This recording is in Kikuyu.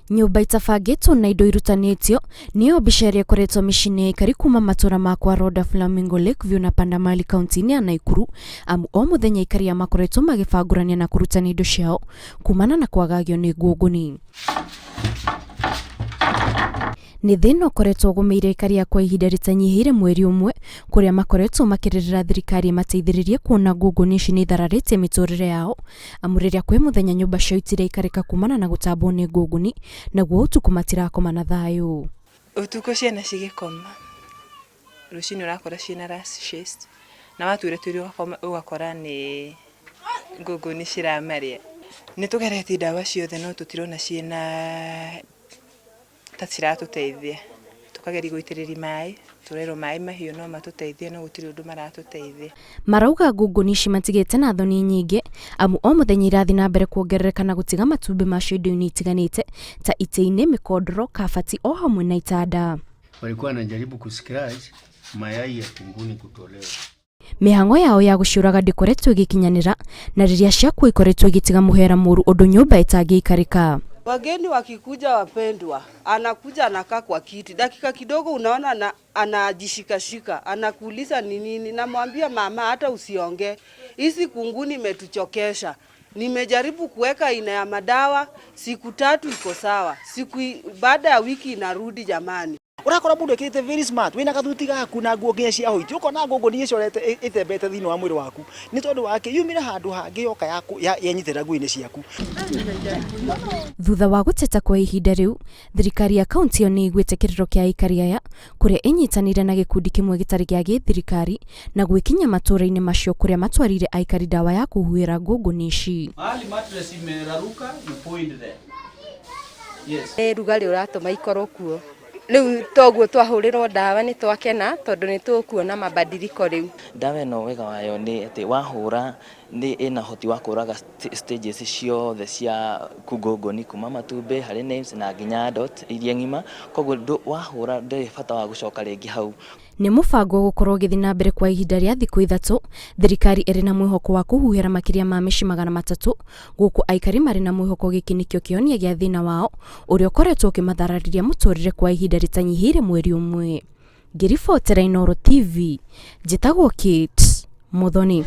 Nyũmba itabangĩtwo na indo irutanĩtio nĩyo mbica ĩrĩa ĩkoretwo mĩciĩ-inĩ ya aikari kuma matũra ma kwa Rhoda, Flamingo, Lakeview na Pandamali kaunti-inĩ ya Naikuru, amu o mũthenya aikari aya makoretwo magĩbangũrania na kũrutania indo ciao kumana na kwagagio nĩ ngũngũni. Nĩ thĩna ũkoretwo ũgũmĩire aikari a kwa ihinda rĩtanyihĩire mweri ũmwe, kũrĩa makoretwo makĩrĩrĩra thirikari ĩmateithĩrĩrie kuona ngũngũni ici nĩ ithararĩtie mĩtũrĩre yao, amu rĩrĩa kwĩ mũthenya nyũmba ciao itiraikarĩka kumana na gũtambwo nĩ ngũngũni, naguo ũtukũ matirakoma na thayũ. Ũtukũ ciana cigĩkoma, rũcinĩ ũrakora ciĩna rashes, na watura tuĩrio ũgakora nĩ ngũngũni ciramarĩa. Nĩ tũgeretie ndawa ciothe no tũtirona ciĩna ta ciratũteithia. Tũkageria gũitĩrĩria maĩ, tũrerwo maĩ mahiũ no matũteithie no gũtirĩ ũndũ maratũteithia. Marauga ngũngũni ici matigĩte na thoni nyingĩ, amu o mũthenya irathiĩ na mbere kuongerereka na gũtiga matumbĩ macio indo-inĩ itiganĩte ta itĩ-inĩ, mĩkondoro, kabati o hamwe na itanda. Walikuwa wanajaribu kuscratch mayai ya kunguni kutolewa. Mĩhang'o yao ya gũciũraga ndĩkoretwo ĩgĩkinyanĩra, na rĩrĩa ciakua ikoretwo igĩtiga mũhera mũru ũndũ nyũmba ĩtangĩikarĩka. Wageni wakikuja wapendwa, anakuja anakaa kwa kiti, dakika kidogo unaona na, anajishikashika, anakuuliza ni nini. Namwambia mama, hata usiongee, hizi kunguni imetuchokesha. Nimejaribu kuweka aina ya madawa, siku 3 iko sawa, siku baada ya wiki inarudi jamani. Urakora mundu ekirite very smart wina gathuti gaku na nguo nginya cia white, ukona ngũngũni icorete itembete thiini wa mwiri waku ni tondu wake yumire handu hangi yoka yaku yenyitira nguo-inĩ ciaku. Thutha wa gũteta kwa ihinda rĩu, thirikari ya kaunti ĩyo nĩ ĩiguĩte kĩrĩro kĩa aikari aya, kũrĩa ĩnyitanĩire na gĩkundi kĩmwe gĩtarĩ gĩa gĩthirikari na gwĩkinya matũũra-inĩ macio kũrĩa matwarire aikari ndawa ya kũhuhĩra ngũngũni ici. Mahali mattress imeraruka, you point there. Yes. Nĩ rugarĩ ũratũma ikorwo kuo. Rĩu toguo twahũrĩrwo ndawa nĩ twakena tondũ nĩ tũkuona mabadiliko rĩu. Ndawa ĩno wega wayo nĩ atĩ wahũra nĩ ĩna ũhoti wa kũraga stages ciothe cia kungũngũni kuma matumbĩ harĩ nymphs na nginya adult iria ng'ima, koguo wahũra ndĩrĩ bata wa gũcoka rĩngĩ hau. Nĩ mũbango ũgũkorwo ũgĩthiĩ na mbere kwa ihinda rĩa thikũ 3, thirikari ĩrĩ na mwĩhoko wa kũhuhĩra makĩria ma mĩciĩ 300, gũkũ aikari marĩ na mwĩhoko gĩkĩ nĩkĩo kĩhonia gĩa thĩna wao ũrĩa ũkoretwo ũkĩmatharariria mũtũrĩre kwa ihinda rĩtanyihĩire mweri ũmwe. Ngĩribotera Inooro TV, njĩtagwo Kate Muthoni.